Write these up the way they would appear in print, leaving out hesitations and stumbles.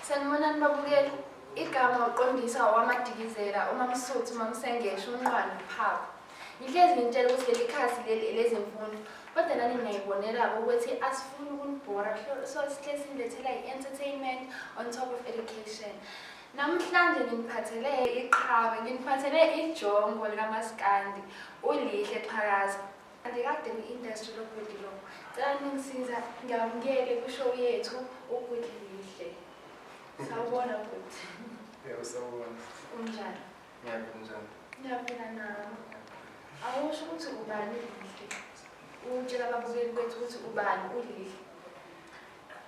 Sanibonani babukeli, igama uqondisa owaMadikizela, uMamsuthu, uMamsengeshe, uNqwane, uPhapha. Ngihlezi ngitshela ukuthi leli khasi leli elezemfundo, kodwa nani niyayibonela-ke ukuthi asifuni ukunibhora, so sihle sinilethela i-entertainment on top of education. Namhlanje nginiphathele iqhawe, nginiphathele ijongo likamaskandi, uLihle Xhakaza. Andikade kwi-industry lobhuti lo. Cela ningisiza ngamukele kwi-show yethu ubhuti Lihle. Sawubona bhuti. Yebo sawubona. Unjani? Ngiyaphila njani? Ngiyaphila nami. Awusho ukuthi ubani Lihle. Utshela ababukeli bethu ukuthi ubani uLihle.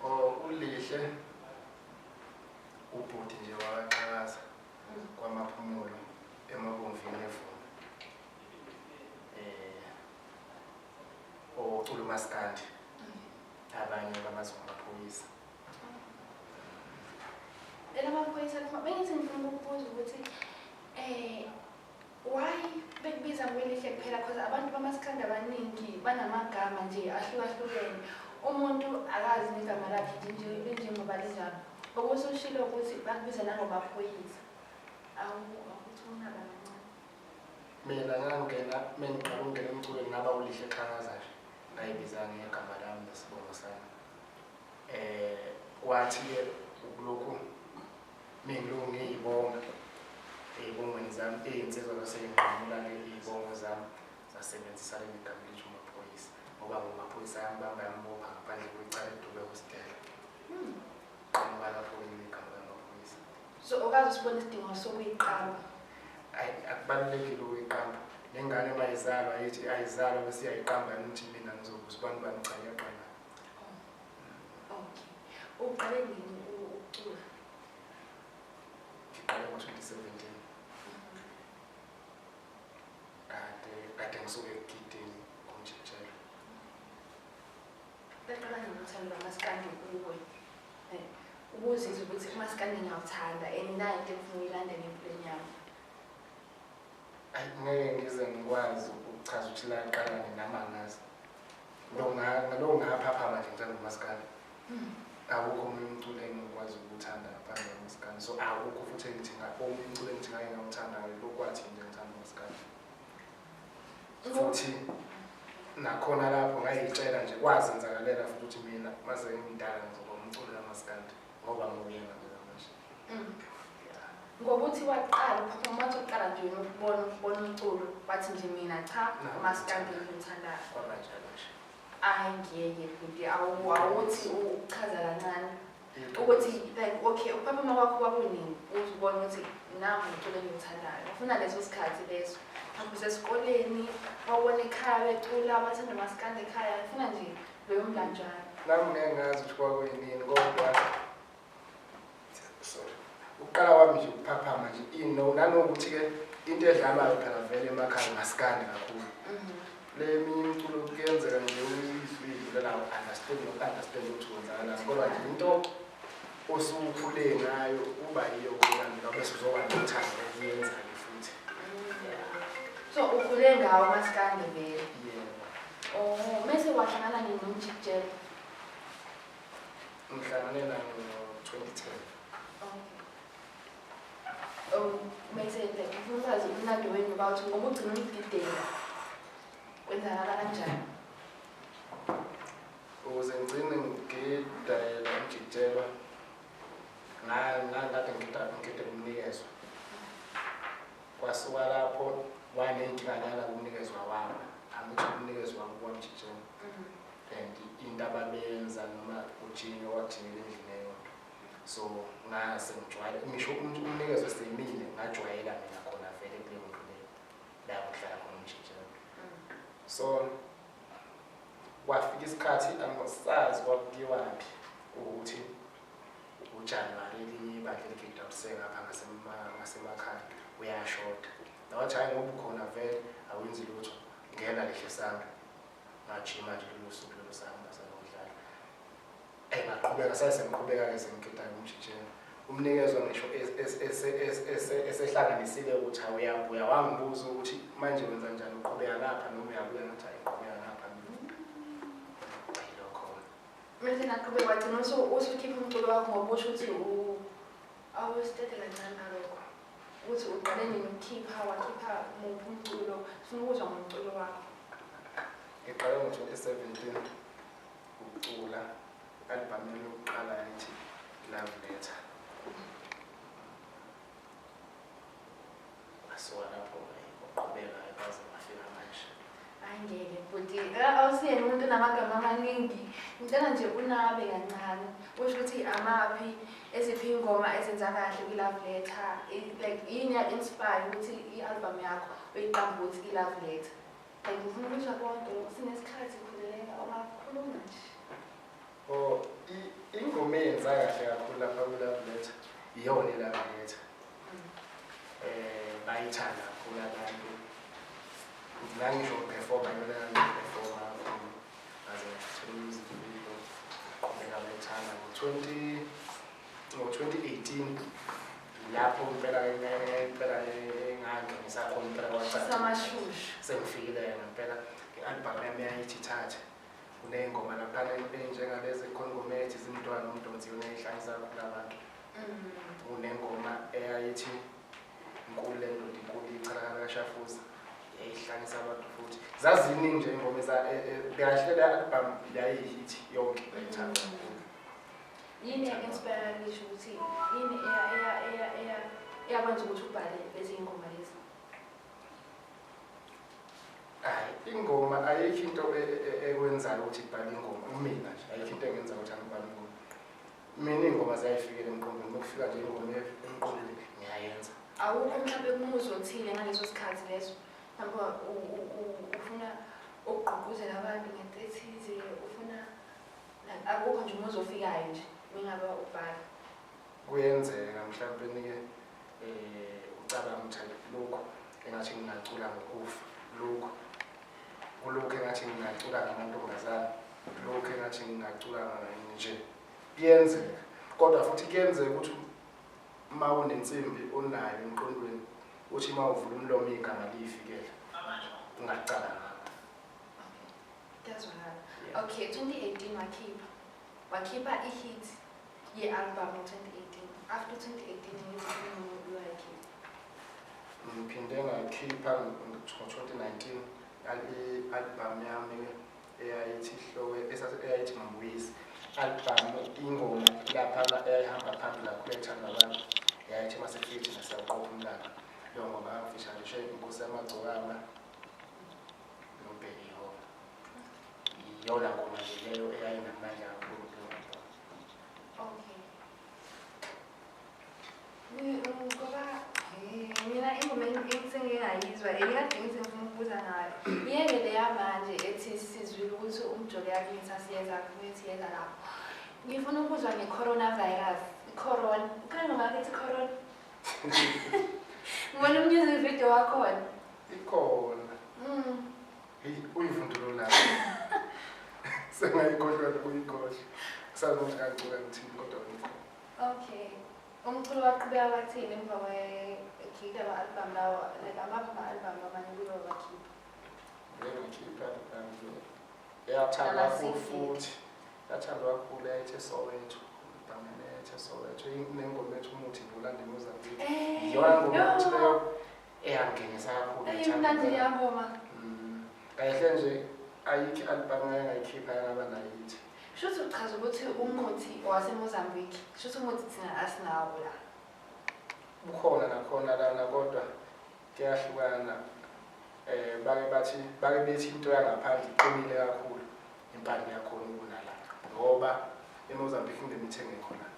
Oh uLihle ubhuti nje wakaXhakaza kwaMaphumulo eMabomvini eVuma. Eh ocula umaskandi abanye bamazi ngamaphoyisa. Elamaphoyisa bengithi ngifuna ukukubuza ukuthi why bekubiza ngoLihle kuphela because abantu bamaskandi abaningi banamagama nje ahlukahlukene. Umuntu akazi negama lakhe nje linjengoba linjalo. Okusushilo ukuthi bakubiza nangomaphoyisa. Awukuthi unaba kancane. Mina ngangena mengiqala ukungena emculweni ngaba uLihle Xhakaza nje. Ngayibiza ngegama lami nesibongo sami. Kwathi-ke ukulokhu mengilokhu ngiyibonga ey'bongweni zami iy'nsizwa zasey'nqamula-ke iy'bongo zami zasebenzisa leli gama elithi umaphoyisa ngoba ngumaphoyisa ayambamba yambopha ngaphandle kwecala edube hostela. Qhamuka lapho-ke leli gama lamaphoyisa. So okaze usibone isidingo sokuyiqamba? Ayi akubalulekile ukuyiqamba. Nengane uma izalwa ithi ayizalwa bese iyayiqamba ukuthi mina ngizobuza ubani bani cha iyaqamba. Okay. Uqale nini ukucula? Ngiqale ngo-2017. Kade kade ngisuke ekugideni ngomjikijelo. Laqala nini uthando lwamaskandi kuwe? Ukuzizwa ukuthi umaskandi ngiyawuthanda and nayo into engifuna uyilandela empilweni yami. Ayi ngeke ngize ngikwazi ukuchaza ukuthi laqala nini nami angazi. Lo ngaphaphama nje ngithanda umaskandi. Awukho omunye umculo engikwazi ukuwuthanda ngaphandle kwamaskandi. So awukho futhi engithi omunye umculo engithi ngake ngawuthanda lokhu kwathi nje ngithanda umaskandi. Futhi nakhona lapho ngayitshela nje kwazenzakalela futhi ukuthi mina mase ngimdala ngizoba umculo kamaskandi ngoba nguyena njengamanje. Ngokuthi waqala uphaphama wathi uqala nje ukubona ukubona umculo wathi nje mina cha umaskandi ngiwuthandayo. Kwabanjalo nje. Ayi ngiyeke bhuti awuthi ukuchaza kancane ukuthi like okay ukuphaphama kwakho kwakunini uzubona ukuthi nangu umculo engiwuthandayo ufuna leso sikhathi leso mhlawumbe usesikoleni wawubona ekhaya becula bathanda umaskandi ekhaya ngifuna nje loyo mlanjwana. Nami ngeke ngazi ukuthi kwakuyinini kodwa sorry ukuqala kwami nje ukuphaphama nje ino nanokuthi-ke into edlalwayo phela vele emakhaya umaskandi kakhulu. Le eminye imiculo kuyenzeka nje uyizwe idlulela understand noku-understand ukuthi kwenzakalani kodwa nje into osukhule ngayo kuba yiyo kulandela bese uzoba nothando lokuyenza-ke futhi. So ukhule ngawo umaskandi vele? Yebo. Oh, mese wahlangana nini nomjikijelo? Ngihlangane naye ngo-2010. Okay. Oh, mese like ngifuna ukwazi umlando wenu about ngoba ugcina umdidela. Kwenzakala kanjani? Ukuze ngigcine ngidayela umjikijelwa ngangikade ngigida ngigide kumnikezwa. Kwasuka lapho waney'nkinga nyana kumnikezwa wami. Angithi umnikezwa wami kwamjikijelwa. And into ababeyenza noma kujinywa kwakujinyelwa endlini eyodwa. So ngase ngijwayele ngisho umnikezwa esemile ngajwayela mina khona vele kuleyo ndlu leyo la kuhlala khona umjikijelwa. So kwafika isikhathi angisazi kwakuyiwaphi ukuthi uJanuwari elinye ibandla eligida ngapha ngasemakhaya uyashoda. Nawathi hhayi ngoba ukhona vele awenzi lutho ngena lehle sami. Ngajima nje lolo suku lolo sahamba sayodlala. Ngaqhubeka saye sengiqhubeka-ke sengigida-ke umjijelo. Umnikezwa ngisho esehlanganisile ukuthi awuyabuya wangibuza ukuthi manje wenza njani uqhubeka ngapha noma uyabuya ngathi hayi ngiqhubeka ngapha mina. Yilokho. Mese naqhubeka wagcina usukhipha umculo wakho ngoba usho ukuthi Awusitshele kancane ngalokho ukuthi uqale nini ukukhipha, wakhipha muphi umculo, sifuna ukuzwa ngomculo wakho. Ngiqale ngo-2017 ukucula i-album yami yokuqala yayithi Love Letter. Ngasuka lapho-ke kwaqhubeka kwaze kwafika manje. Hayi ngeke bhuti, awusiyena umuntu onamagama amaningi. Ngicela nje unabe kancane, usho ukuthi amaphi, eziphi iy'ngoma ezenza kahle kwi-Love Letter, like yini ya-inspire ukuthi i-album yakho uyiqambe ukuthi i-Love Letter. Like ngifuna ukuzwa konke lokho, sinesikhathi khululeka, ungakhuluma nje. Oh, ingoma eyenza kahle kakhulu lapha kwi-Love Letter iyona i-Love Letter. Bayithanda kakhulu abantu. Ngangisho ngiphefoma yona ngiphefoma kakhulu. Ngaze ngathola music video qhubeka bayithanda ngo-20 ngo-2018 lapho impela impela engangenisa khona impela kwacaca. Samashushu. Sengifikile ngempela i-album yami yayithi thathe. Kuney'ngoma laphana ey'njengalezi khona ingoma eyayithi zimntwana umdonsi yona eyayihlanyisa kakhulu abantu. Kunengoma eyayithi inkulu le ndoda inkulu ichalakala kashafuza yayihlanyisa abantu futhi. Zaziningi nje iy'ngoma kahle le album yayihithi yonke bayithanda kakhulu. Yini eya-inspire ngisho ukuthi yini eyakwenza ukuthi ubhale lezi ngoma lezi? Hayi, ingoma ayikho into ekwenzayo ukuthi ibhale ingoma. Mina nje ayikho into engenza ukuthi angibhale ingoma. Mina iy'ngoma ziyayifikela emqondweni, uma kufika nje ingoma emqondweni ngiyayenza. Awukho mhlawumbe kumuzwa othile ngaleso sikhathi leso, mhlawumbe ufuna ukugqugquzela abantu ngento ethize, ufuna like akukho nje umuzwa ofikayo nje mingabe ubhala. Kuyenzeka mhlawumbe nike ucabanga ukuthi lokhu engathi ngingacula ngokufa, lokhu kulokhu engathi ngingacula ngamantombazane, lokhu engathi ngingacula nje. Kuyenzeka, kodwa futhi kuyenzeka ukuthi uma unensimbi onayo emqondweni uthi uma uvula umlomo igama liyifikele ungacabanga. Kuyazwakala. Okay, 2018 wakhipha i-hit ye-album ngo-2018. After 2018 ngiziphi ingoma owayikhipha? Ngiphinde ngakhipha ngo-2019 i-album yami eyayithi ihlowe eyayithi Mbuyisi. Album ingoma laphana eyayihamba phambili kakhulu ethandwa abantu yayithi mase kufike thina siyawuqopha umlando. Leyo ngoma ngangifishanishe Inkosi Yamagcokama noBheki Hova. Iyona ngoma nje leyo eyayinamandla kakhulu kuleyo album. Okay. Ngoba mina ingoma engingayizwa engikade ngithi ngifuna ukubuza ngayo. Yeke le yamanje ethi sizwile ukuthi umjolo yakini sasiyeza kuthi yeza lapho. Ngifuna ukuzwa nge-coronavirus. I-corona. Ukhona ingoma yakho ethi corona? Ngibona music video wakhona. Ikhona. Hey, uyivundulula. Sengayikhohlwa nokuyikhohlwa. Sazi ukuthi ngangicula ngithini kodwa ngikhona. Okay. Umculo waqhubeka wathini emva kwekhipha ama-album lawo, like amaphi ama-album amanye kuyo wakhipha? Ngike ngakhipha album eyathandwa kakhulu futhi. Yathandwa kakhulu yayithi Soweto. Album eyayithi Soweto. Inengoma ethi umuthi ngolanda eMozambique. Iyona ngoma futhi leyo eyangingenisa kakhulu. Imnandi leya ngoma. Kahle nje ayikho i-album engayikhipha yangaba nayithi. Shuthi uchaza ukuthi umuthi waseMozambique, shuthi umuthi thina asinawo la. Bukhona nakhona lana kodwa kuyahlukana. Bake bathi bake bethi into yangaphandle iqinile kakhulu impande yakhona kunala ngoba eMozambique kunemithi engekho la.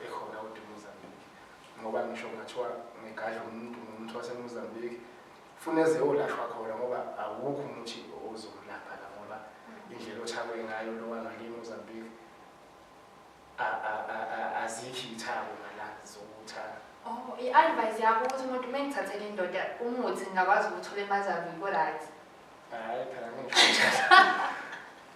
Ekhona kodwa eMozambique ngoba ngisho kungathiwa ngigadla umuntu ngomuthi waseMozambique funa eze yolashwa khona ngoba awukho umuthi ozomlapha la ngoba indlela othakwe ngayo lo wangale eMozambique azikho iy'thako ngala zokuthaka. Oh, i-advice yakho ukuthi umuntu uma engithathele indoda umuthi ngingakwazi ukuthola eMozambique ko-right? Hhayi phela ngisho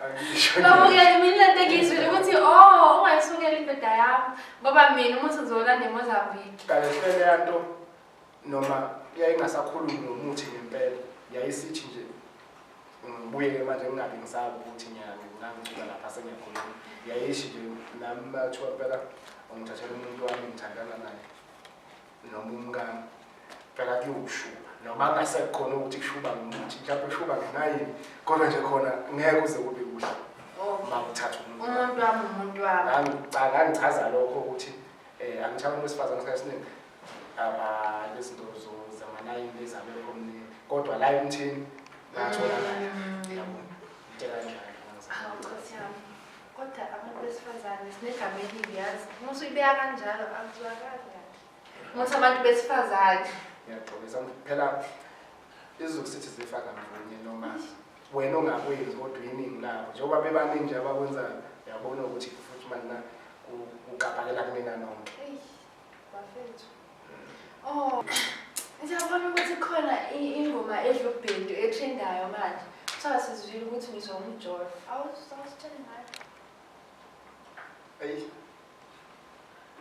angisho. Babukele mina lento engiyizwile ukuthi oh ungayisukela indoda yami ngoba mina umuthi ngizolanda eMozambique. Kahle hle leya nto noma yayingasakhulumi ngomuthi ngempela yayisithi nje Ngibuye-ke manje ngingabi ngisaba ukuthi ngangicula lapha sengiyakhuluma. Yayishi nje nami bathiwa phela ungithathela umuntu wami ngithandana naye noma umkami. Phela kuyoshuba noma angasekhona ukuthi kushuba ngomuthi mhlawumbe kushuba ngenayini kodwa nje khona ngeke uze kube kuhle uma uthatha umuntu. Umuntu wami umuntu wami. Ngangichaza lokho ukuthi angithi abantu besifazane isikhathi esiningi lezinto zamalayini lezi abekho omningi kodwa la emthini bayatholakala yabo into kanjalo. Hawu Nkosi yami, kodwa abantu besifazane sinegama elibi yazi. Uma usuyibeka kanjalo akuzwakali kahle. Ukuthi abantu besifazane. Ngiyaxolisa phela isiZulu sithi zifa kamvunye noma wena ongakwenzi kodwa iningi labo njengoba bebaningi nje abakwenzayo uyabona ukuthi futhi manje kukapakela kumina nonke. Eyi, bafethu. Oh, ngiyabona ukuthi khona ingoma edla ubhedu etrendayo manje. Kuthiwa sizwile ukuthi ngizwa umjolo. Awusitshele ngayo. Eyi,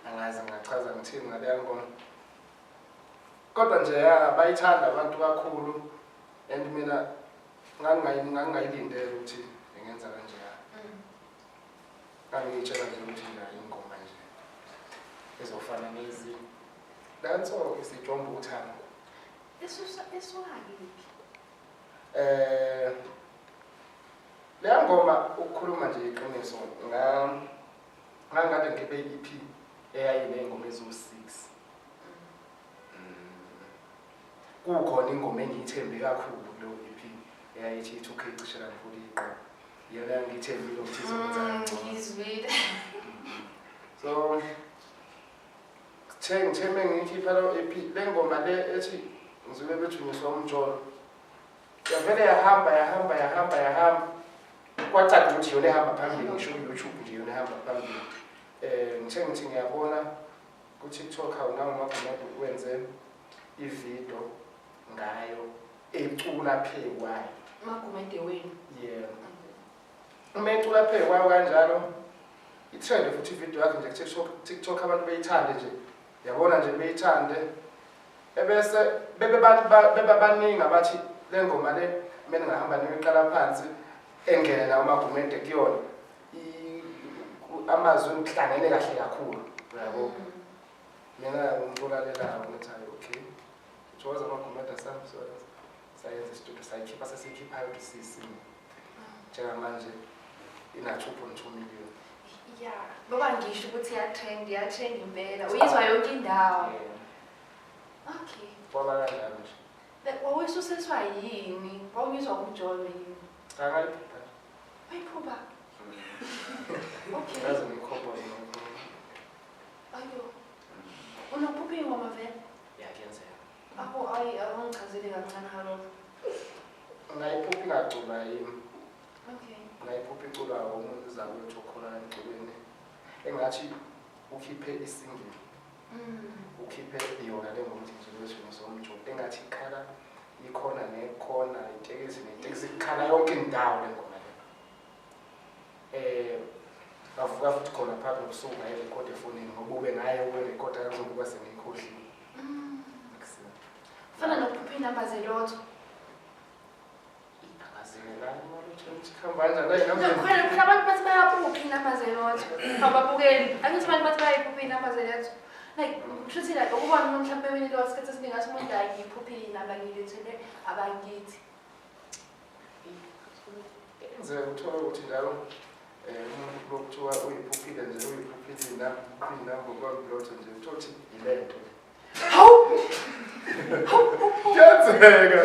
angazi ngingachaza ngithini ngaleya ngoma. Kodwa nje ya bayithanda abantu kakhulu and mina ngangingayilindele ukuthi ngingenza kanjeya. Ngangiyitshela nje ukuthi nje ingoma nje ezofana nezi. Nanso-ke sijomba uthando. Isuka kephi? Leya ngoma ukukhuluma nje iqiniso ngangikade ngikhiphe i-EP eyayiney'ngoma eziwu-6. Kukhona ingoma engiyithembe kakhulu kuleyo EP eyayithi i-2K cishe langifuna iqoqo. Iyona engiyithembile ukuthi izokwenza kangcono. Ngizwile. So ngithe mengiyikhipha leyo EP le ngoma le ethi ngizwile bethunyiswa umjolo. Yavele yahamba yahamba yahamba yahamba. Kwacaca ukuthi iyona ehamba phambili ngisho ku-YouTube nje iyona ehamba phambili. Ngithe ngithi ngiyabona ku-TikTok awunawo uMagumede wenze ividiyo ngayo ecula phe kwayo. Magumede wenu. Yebo. Uma ecula phe kwayo kanjalo i-trend futhi ividiyo yakhe nje ku-TikTok, TikTok abantu beyithande nje. Yabona nje beyithande. Ebese bebe baningi abathi le ngoma le mina ngahamba niyoyiqala phansi engene nawo uMagumede kuyona. Amazwi ngihlangene kahle kakhulu. Uyabo? Mina umuntu olalelayo ngithi hayi okay. Thokoza Magumede sami so sayenza istudio sayikhipha sesiyikhiphayo ukuthi siyisimo. Njengamanje ina 2.2 million. Ya, ngoba ngisho ukuthi iya-trend, iya-trend impela. Uyizwa yonke indawo. Okay. Kwaba kanjalo nje. Wawuyisusiswa yini? Wawuyizwa umjolo yini? Cha ngayiphupha. Wayiphupha? Okay. Ngaze ngiyikhophoze ngakho. Ayo. Unokuphupha iy'ngoma vele? Ya kuyenzeka. Awu ayi awungichazele kancane ngalokho. Ngayiphupha ingaculwa yimi. Okay. Ngayiphupha iculwa omunye uzakwethu okhona emculweni. Engathi ukhiphe isingle. Ukhiphe yona le ngoma nje lesho somjolo. Engathi ikhala ikhona nekhona itekisi netekisi ikhala yonke indawo le ngoma le. Ngavuka futhi khona phakathi nobusuku ngayirekhoda efonini ngoba ube ngaye ukurekhoda kuzobuka sengiyikhohliwe. Fana nokuphupha iy'namba zelotho. Khona abantu bathi bayaphupha iy'namba zelotho. Awubabukeli. Angithi abantu bathi bayayiphupha iy'namba zelotho. Like kushuthi like ukubona umuntu mhlawumbe ewinile lotho isikhathi esiningi athi umuntu hayi ngiyiphuphile iy'namba ngiyilethele abakithi. Kuyenzeka uthole ukuthi njalo umuntu lokuthiwa uyiphuphile nje uyiphuphile iy'namba iy'namba kwamlotho nje uthole ukuthi yile nto. Hawu! Kuyenzeka.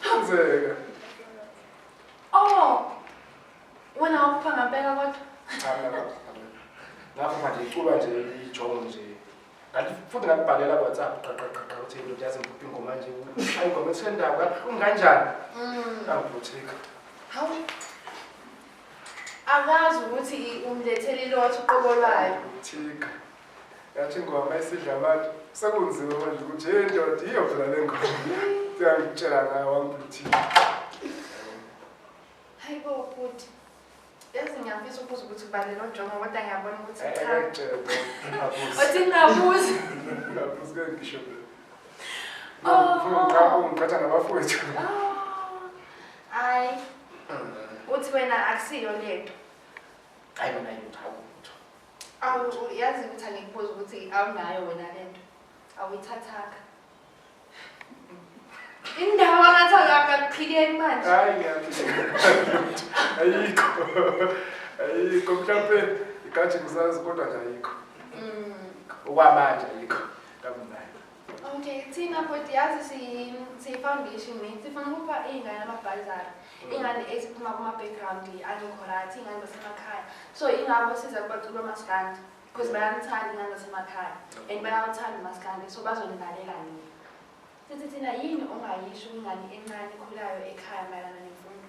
Kuyenzeka. Oh! Wena waphupha ngampela kodwa? Cha mina ngaphupha. Ngaphupha nje iculwa nje ijongo nje. Ngathi futhi ngakubhalela ku-WhatsApp qa qa qa qa uthi indoda yazi ngiphupha ingoma nje. Ushaya ingoma etrendayo kabuhlungu kanjani? Angibhuthika. Hawu. Akazi ukuthi umlethele ilotho uqobo lwayo. Thika. Yathi ingoma isidla abantu sekunzima manje ukuthi hey ndoda iyo phela le ngoma. Siyangitshela ngayo wangibhuthika. Hayi bo bhuti. Yazi ngiyafisa ukubuza ukuthi ubani lo Jongo kodwa ngiyabona ukuthi cha. Ngitshela bro. Ngabuzi. Uthi ngingabuzi. Ngabuzi ke ngisho phela. Oh. Ungiphatha nabafowethu. Oh. Hayi, Uthi wena akusiyo lento. Hayi mina yutho awutho. Awu yazi ukuthi angikubuza ukuthi awunayo wena lento. Awuyithathanga. Indawo ngathi akakuphileki manje. Hayi ngiyaphila. Ayikho. Ayikho mhlawumbe igaji ngisazi kodwa nje ayikho. Okwamanje ayikho. Kamnayo. Okay, thina futhi yazi siyi-foundation ne sifuna ukupha iy'ngane amabhazari. Iy'ngane eziphuma kuma-background angekho right, iy'ngane zasemakhaya. So ingakho siza kubaculi bamaskandi because bayamthanda iy'ngane zasemakhaya and bayawuthanda umaskandi so bazonilalela nina. Sithi thina yini ongayisho kwingane encane ekhulayo ekhaya mayelana nemfundo?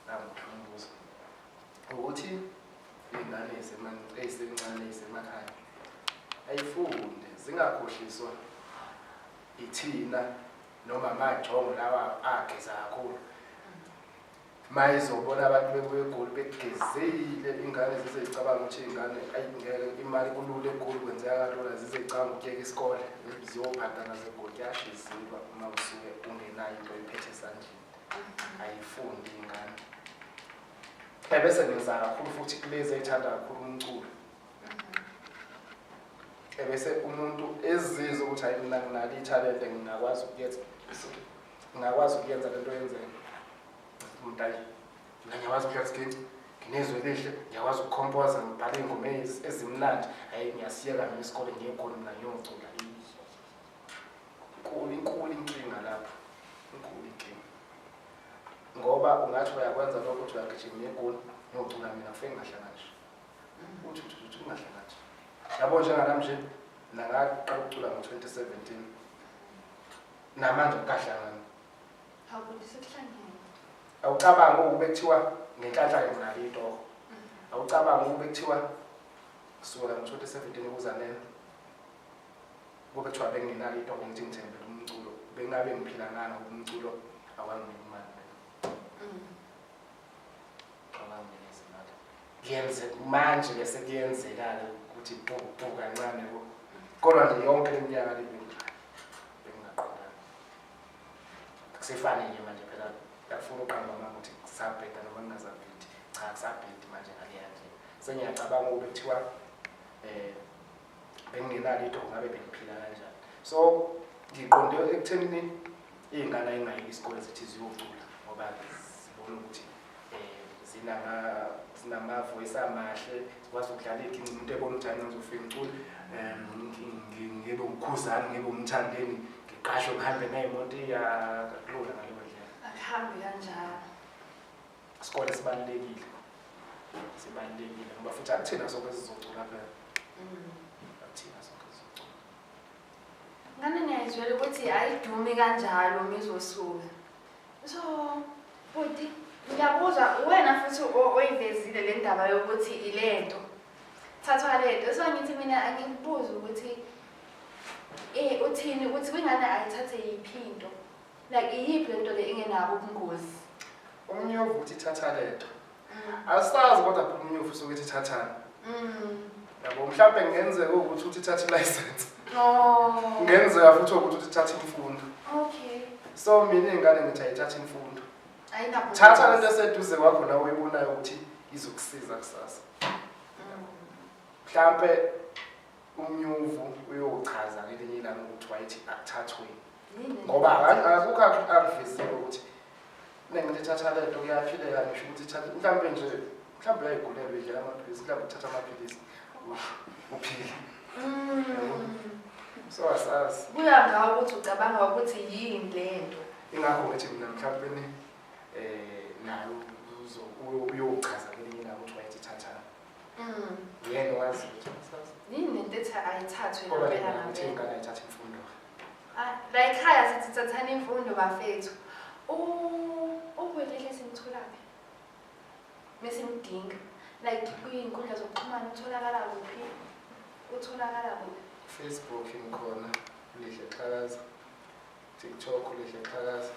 Namuhle umbuzo. Ukuthi iy'ngane ey'sencane ey'semakhaya ayifunde zingakhohliswa ithina noma amajongo lawa ageza kakhulu. Mayizobona abantu bebuye eGoli begezile ingane zize zicabanga ukuthi iy'ngane ayingeke imali kulula eGoli kwenzeka kalula zize zicabanga ukuyeka isikole ziyophatha nasegoli kuyashizilwa uma usuke ungenayo into oyiphethe esandleni. Ayifundi ingane. Ebese ngenza kakhulu futhi kulezi ey'thanda kakhulu umculo. Ebese umuntu ezizwa ukuthi hayi mina nginalo ithalente ngingakwazi ukuyenza ngingakwazi ukuyenza lento yenzeka. Umuntu ayi mina ngiyakwazi ukudlala isiginci, nginezwi elihle, ngiyakwazi ukukhompoza, ngibhale iy'ngoma ezimnandi. Hhayi ngiyasiyeka mina isikole ngiye eGoli mina ngiyocula. Inkulu inkulu inkinga lapho. Inkulu inkinga. Ngoba ungathi uyakwenza lokho uthi uyagijima uye eGoli ngiyocula mina ngifike ngingahlangani nje. Uthi uthi uthi ungahlangani nje. Yabo njenganami nje mina ngaqala ukucula ngo-2017. Namanje ngikahlangani. Hawu bhuti sekuhlangene. Awucabangi ukube kuthiwa ngenhlanhla ke nginalo itoho. Awucabangi ukube kuthiwa kusukela ngo-2017 kuza nena. Kube kuthiwa bengingenalo itoho ngithi ngithembele umculo. Bengabe ngiphila ngani ngoba umculo awanginiki imali mina. Awanginikeza imali. Kuyenzeka manje ke sekuyenzeka-ke ukuthi bu bu kancane bo. Kodwa nje yonke le minyaka le bengingaqondani. Kusefane nje manje phela akufuni uqamba amanga ukuthi kusabheda noma kungasabhedi. Cha kusabhedi manje ngaleya ndlela. Sengiyacabanga ukube kuthiwa bengingenalo itoho ngabe bengiphila kanjani. So ngiqonde ekuthenini iy'ngane ayingayeki isikole zithi ziyocula ngoba zibona ukuthi zinama-voice amahle, zikwazi ukudlala iginci, umuntu ebona ukuthi hayi ngizofika ngicule ngibe uKhuzani, ngibe uMthandeni, ngiqashwe ngihambe ney'moto iyakulula ngaleyo ndlela. Akuhambi kanjalo. Isikole sibalulekile. Sibalulekile ngoba futhi akuthina sonke esizocula phela. Akuthina sonke esizocula. Ngane niyayizwela ukuthi ayidumi kanjalo mizosuka. So bhuti ngiyakuzwa wena futhi oyivezile le ndaba yokuthi ilento. Thathwa lento. So ngithi mina angikubuze ukuthi uthini ukuthi kwingane ayithathe yiphi into. Like iyiphi lento le engenabo ubungozi? Umnyovu uthi thatha lento. Asazi kodwa phela umnyovu usuke ethi thathani. Yabo mhlawumbe kungenzeka ukuthi uthi thatha i-license. Oh. Kungenzeka futhi ukuthi uthi thatha imfundo. Okay. So mina iy'ngane ngithi ayithathe imfundo. Ayinabo. Thatha lento eseduze kwakho nawe oyibonayo ukuthi izokusiza kusasa. Mhlampe umnyuvu uyochaza ngelinye ilanga ukuthi wayethi akuthathweni. Ngoba akukho akuvezile ukuthi nengithi thatha lento kuyaphileka ngisho ukuthi thatha mhlampe nje mhlampe uyayigulela uyidlela amaphilisi mhlampe uthatha amaphilisi uphile. So asazi. Kuya ngawo ukuthi ucabanga ukuthi yini lento. Ingakho ngithi mina mhlampe ni nayo uyochaza ngelinye ilanga ukuthi wayethi thatha. Yena wazi ukuthi asazi. Yini lento ethi ayithathwe Kodwa ngempela ke ukuthi ngempela? ingane ayithathe imfundo. La ekhaya sithi thathani imfundo bafethu. Ubwelihle simtholaphi? Mesimdinga. Like kwinkundla zokuxhumana utholakala kuphi? Utholakala kuphi? Facebook ngikhona Lihle Xhakaza. TikTok Lihle Xhakaza.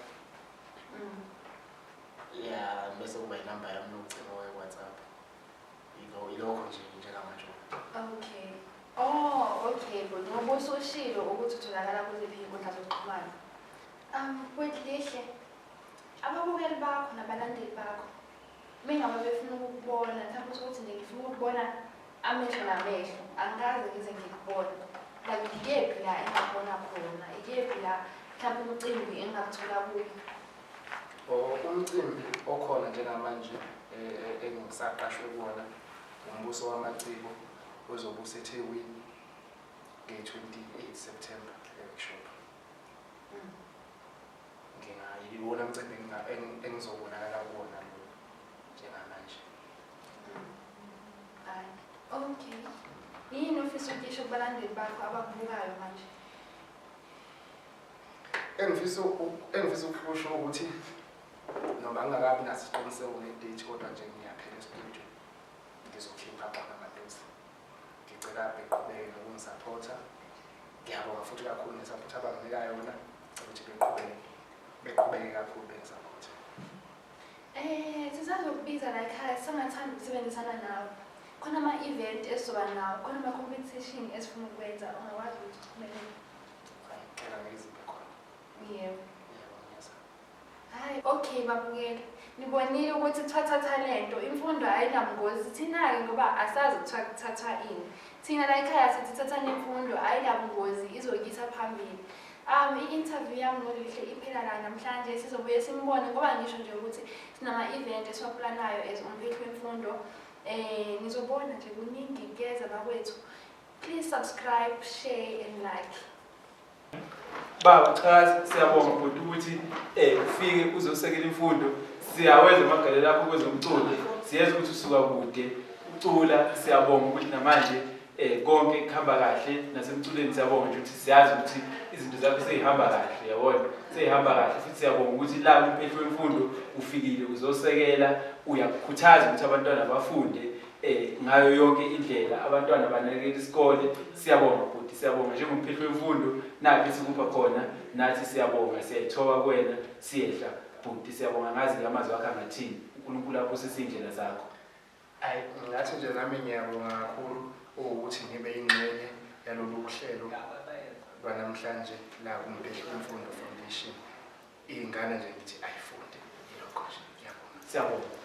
Yeah, bese kuba inamba yami yocingo we-WhatsApp. Ilokho nje njengamanje. Okay. Oh, okay. But ngoba usushilo ukuthi utholakala kuziphi iy'nkundla zokuxhumana. Wethu Lihle, ababukeli bakho nabalandeli bakho mengabe befuna ukukubona, mhlawumbe uthi ukuthi nje ngifuna ukukubona amehlo namehlo, angikaze ngize ngikubone, like ikephi la engakubona khona, ikephi la mhlawumbe umcimbi engingakuthola kuyo? O umcimbi okhona njengamanje engisaqashwe kuwona, umbuso wamaciko ozobe useThekwini nge-28 September e-workshop. Ngingayiwona mcimbi engizobonakala kuwona lo njengamanje. Hayi, okay. Yini ofisa ukuyisho kubalandeli bakho abakubukayo manje? Engifisa ukusho ukuthi noma ngingakabi naso isiqiniseko nge-date, kodwa nje ngiyaphela e-studio, ngizokhipha khona maduze. Ngicela beqhubeke nokungisaphotha. Ngiyabonga futhi kakhulu nge-support abanginika yona. Ngicela ukuthi beqhubeke kakhulu bengisaphotha. Sisazokubiza la ekhaya, singathanda ukusebenzisana nawe. Khona ama-event esizoba nawo, khona ama-competition esifuna ukwenza, ungakwazi ukuthi uphumelele? Ngicela ngizibe khona. Yebo. Yebo, ngiyazama. Hayi, okay babukeli. Nibonile ukuthi kuthiwa thatha lento, imfundo ayinabungozi. Thina-ke ngoba asazi kuthiwa kuthathwa ini. Thina la ekhaya sithi thathani imfundo, ayinabungozi, izokuyisa phambili. I-interview yami noLihle iphela la namhlanje, sizobuye simbone ngoba ngisho nje ukuthi sinama-event esiwaplanayo as umphehli wemfundo. Nizobona nje kuningi kuyeza bakwethu. Please subscribe, share and like. Baba, cha, siyabonga bhuti ukuthi ufike uzosekela imfundo. Siyawenza amagalelo akho kwezomculo. Siyezwa ukuthi usuka kude ucula. Siyabonga ukuthi namanje konke kuhamba kahle nasemculweni. Siyabonga nje ukuthi siyazi ukuthi izinto zakho seyihamba kahle, yabona, seyihamba kahle futhi. Siyabonga ukuthi la umphehli wemfundo ufikile uzosekela, uyakukhuthaza ukuthi abantwana bafunde ngayo yonke indlela, abantwana banakekela isikole. Siyabonga bhuti, siyabonga njengomphehli wemfundo, nakho esikupha khona nathi. Siyabonga, siyayithoba kuwena, siyehla bhuti, siyabonga. Ngazi-ke amazwi akho angathini. UNkulunkulu abusise iy'ndlela zakho. Ayi, ngathi nje nami ngiyabonga kakhulu ukuthi ngibe ingxenye yalolu hlelo lwanamhlanje la kuMphehli Wemfundo Foundation. Iy'ngane nje ngithi ayifunde, yilokho nje, ngiyabonga. Siyabonga.